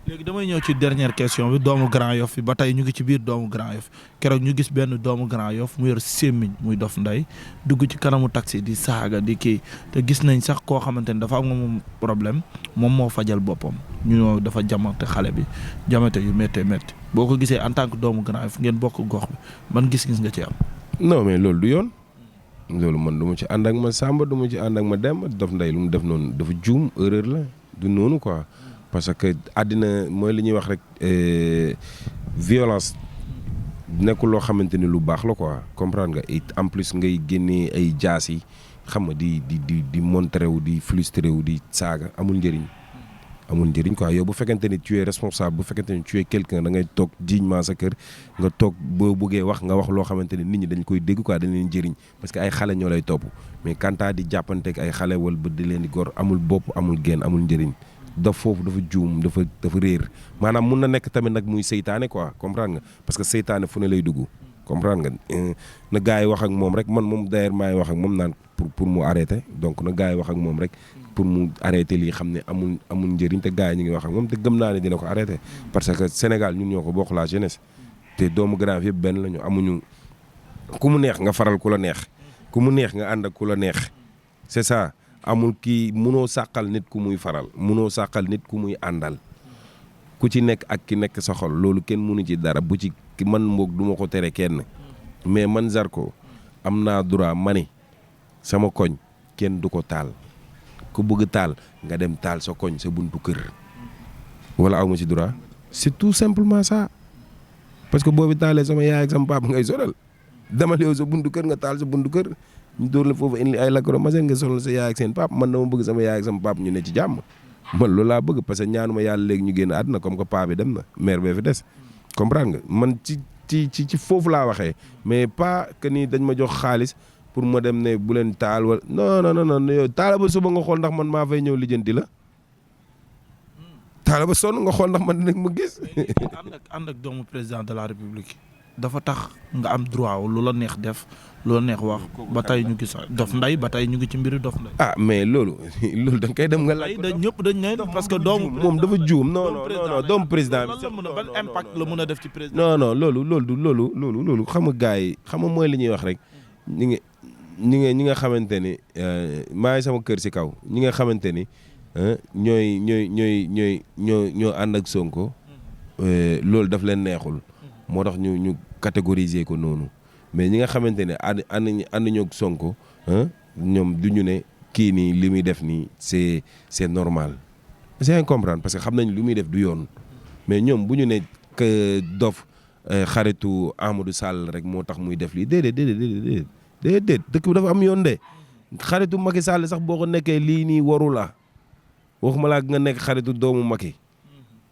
léegi damay ñëw ci dernière question bi doomu Grand Yoff bi ba tey ñu ngi ci biir doomu Grand Yoff keroog ñu gis benn doomu Grand Yoff mu yor sémmiñ muy Dof Nday dugg ci kanamu taxi di saaga di kii te gis nañ sax koo xamante ni dafa am moom problème moom moo fajal boppam ñu dafa jamante xale bi jamante yu méttee métti boo ko gisee en tant que doomu Grand Yoff ngeen bokk gox bi ban gis-gis nga ci am. non mais loolu du yoon loolu man du ma ci ànd ak ma Samba du ma ci ànd ak ma Demba Dof Nday lu mu def noonu dafa juum erreur la du noonu quoi. parce que àddina mooy li ñuy wax rek violence nekkul loo xamante ni lu baax la quoi comprendre nga et en plus ngay génnee ay jaas yi xam nga di montré wu di frustré wu di saaga amul njëriñ quoi yow bu fekkente ni tu es responsable bu fekkente ni tu es quelqu'un da ngay toog dignement sa kër nga toog boo buggee wax nga wax loo xamante ni nit ñi dañ koy dégg quoi dañ leen jëriñ parce que ay xale ñoo lay topp mais kantaa di jàppanteeg ay xale wala ba di leen di gor amul bopp amul génn amul njëriñ. foofu dafa juum dafa réer maanaam mun na nekk tamit nag muy seytaane quoi comprendre nga parce que seytaane fu ne lay dugg comprendre nga na gars yi wax ak moom rek man moom d'ailleurs maa ngi wax ak moom naan pour mu arrêter donc na gars yi wax ak moom rek pour mu arrêter lii xam ne amul njëriñ te gars yi ñu ngi wax ak moom te gëm naa ne dina ko arrêter parce que Sénégal ñun ñoo ko bokk la jeunesse te doomu Grand Yoff yëpp benn la ñu amuñu ku mu neex nga faral ku la neex ku mu neex nga ànd ak ku la neex c'est ça. amul kii munoo sàqal nit ku muy faral munoo sàqal nit ku muy àndal ku ci nekk ak ki nekk sa xol loolu kenn munu ci dara bu ci man mboog du ma ko tere kenn mais man Zarko am naa droit ma ne sama koñ kenn du ko taal ku bëgg taal nga dem taal sa koñ sa buntu kër wala aw ma ci droit c'est tout simplement ça parce que boobu taalee sama yaay ak sama papa ngay sonal demal yow sa buntu kër nga taal sa buntu kër ñu dóor la foofu indi ay lacrymogène nga sonal sa yaay ak seen pap man dama bëgg sama yaay ak sama pap ñu ne ci jàmm man loolu laa bëgg parce que ñaanuma yàlla léegi ñu génn àdduna comme que paa bi dem na mère bee fi des comprendre nga man ci foofu laa waxee mais pas que ni dañ ma jox xaalis pour ma dem ne bu leen taal wala non yow taala ba suba nga xool ndax man maa fay ñëw lijjanti la taala ba sonn nga xool ndax man dinañ ma gis. ànd ak doomu président de la république dafa tax nga am droit lu la neex def lu la neex wax ba tey ñu gis Dof Nday ba tey ñu ngi ci mbiru Dof Nday. ah mais loolu da nga koy dem nga laaj. ñëpp dañ ne parce que doomu moom dafa juum non doomu président bi. ban impact la mën a def ci président. non loolu xam nga gars yi xam nga mooy li ñuy wax rek ñi nga xamante ni maa ngi sama kër si kaw ñi nga xamante ni ñoo ànd ak Sonko loolu daf leen neexul. moo tax ñu catégoriser ko noonu mais ñi nga xamante ne ànd ñoo Sonko ñoom du ñu ne kii nii li muy def nii c'est normal c'est comprendre parce que xam nañ li muy def du yoon mais ñoom bu ñu ne que Dof xaritu Amadou Sall rek moo tax muy def lii déedéet dëkk bi dafa am yoon de xaritu Macky Sall sax boo ko nekkee lii nii waru la waxuma laa nga nekk xaritu doomu Macky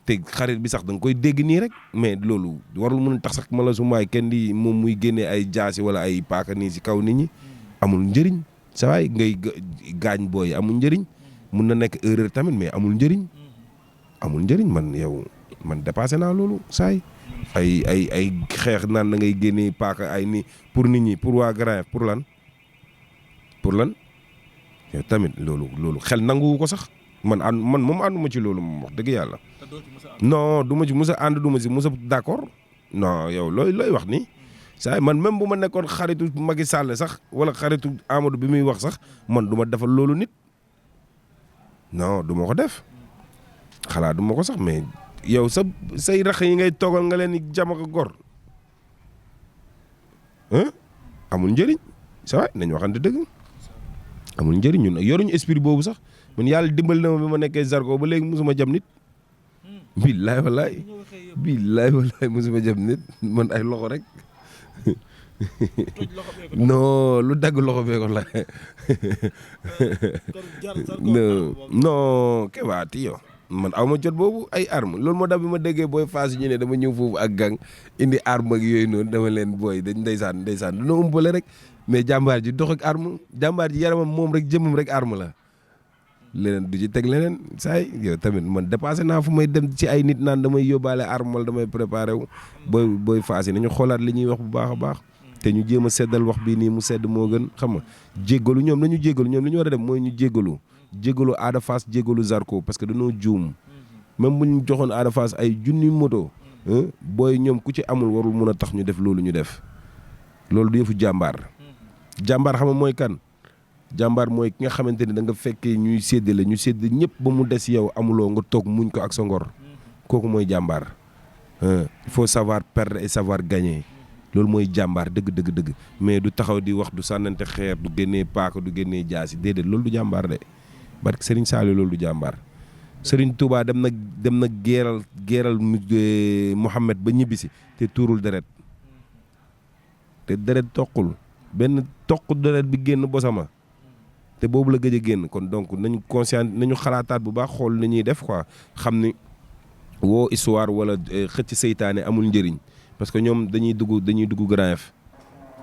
te xarit bi sax da nga koy dégg nii rek mais loolu warul mën a tax sax ma la su maay kenn di moom muy génnee ay jaasi wala ay paaka nii si kaw nit ñi amul njëriñ sa waay ngay gaañ booy amul njëriñ mun na nekk erreur tamit mais amul njëriñ man dépassé naa loolu saay ay xeex naan da ngay génnee paaka ay nii pour nit ñi pour waa Grand Yoff pour lan yow tamit loolu xel nanguwu ko sax man moom ànduma ci loolu moom wax dëgg yàlla. non du ma ci mus a ànd du ma ci mus a d'accord non yow looy wax nii saa man même bu ma nekkoon xaritu Macky Sall sax wala xaritu Amadou bi muy wax sax man du ma defal loolu nit non du ma ko def xalaat du ma ko sax mais yow say rax yi ngay toogal nga leen di jama ko gor amul njëriñ saa waay nañ waxante dëgg amul njëriñ ñun yoruñu esprit boobu sax. man yàlla dimbal na ma bi ma nekkee Zarko ba léegi musuma jam nit billaay wallaay musuma jam nit man ay loxo rek non lu dagg loxo bee ko la non kebaati yow man aw ma jot boobu ay arme loolu moo tax bi ma déggee booy phase ñu ne dama ñëw foofu ak gang indi arme ak yooyu noonu dama leen booy dañ ndeysaan duna umpale rek mais jàmbaar ji dox ak arme jàmbaar ji yaramam moom rek jëmam rek arme la leneen du ci teg leneen saay yow tamit man dépassé naa fu may dem ci ay nit naan damay yóbbaale arme wala damay préparé wu booy phase yi nañu xoolaat li ñuy wax bu baax a baax te ñu jéem a seddal wax bii nii mu sedd moo gën xam nga jéggalu ñoom nañu jéggalu ñoom li ñu war a def mooy ñu jéggalu Ada Fass jéggalu Zarko parce que dañoo juum même bu ñu joxoon Ada Fass ay junni moto booy ñoom ku ci amul warul mun a tax ñu def loolu ñu def loolu du yëfu jàmbaar jàmbaar xam nga mooy kan jàmbaar mooy ki nga xamante ni da nga fekkee ñuy séddale ñu sédd ñëpp ba mu des yow amuloo nga toog muñ ko ak sa ngor kooku mooy jàmbaar il faut savoir perdre et savoir gagner loolu mooy jàmbaar dëgg mais du taxaw di wax du sànnante xeer du génnee paaka du génnee jaasi déedéet loolu du jàmbaar de barke Serigne Saliou loolu du jàmbaar Serigne Touba dem na geeral Mouhamed ba ñibbisi te tuurul deret te deret toqul benn toq deret bi génn bosama te boobu la gëj a génn kon donc nañu conscient nañu xalaataat bu baax xool ni ñuy def quoi xam ni woo histoire wala xëcc seytaane amul njëriñ parce que ñoom dañuy dugg Grand Yoff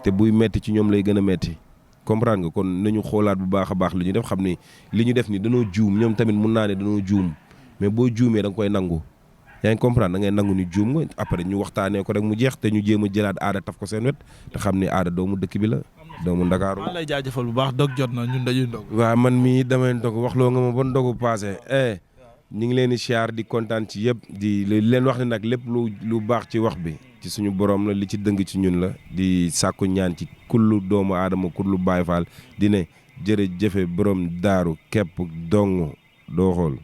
te buy metti ci ñoom lay gën a metti comprendre nga kon nañu xoolaat bu baax a baax li ñu def xam ni li ñu def ni dañoo juum ñoom tamit mun naa ne dañoo juum mais boo juumee da nga koy nangu yaa ngi comprendre da ngay nangu ni juum nga après ñu waxtaanee ko rek mu jeex te ñu jéem a jëlaat Ada taf ko seen wet te xam ni Ada doomu dëkk bi la doomu Ndakaaru. maa lay jaajëfal bu baax dog jot na ñun dañuy ndog. waaw man mii damay ndog waxloo nga ma ba ndogu passé ñu ngi leen di siyaar di kontaan ci yëpp di leen wax ne nag lépp lu baax ci wax bi ci suñu borom la li ci dëng ci ñun la di sàkku ñaan ci kullu doomu aadama kullu Baay Faal di ne jërëjëfe borom daaru képp dong doo xool.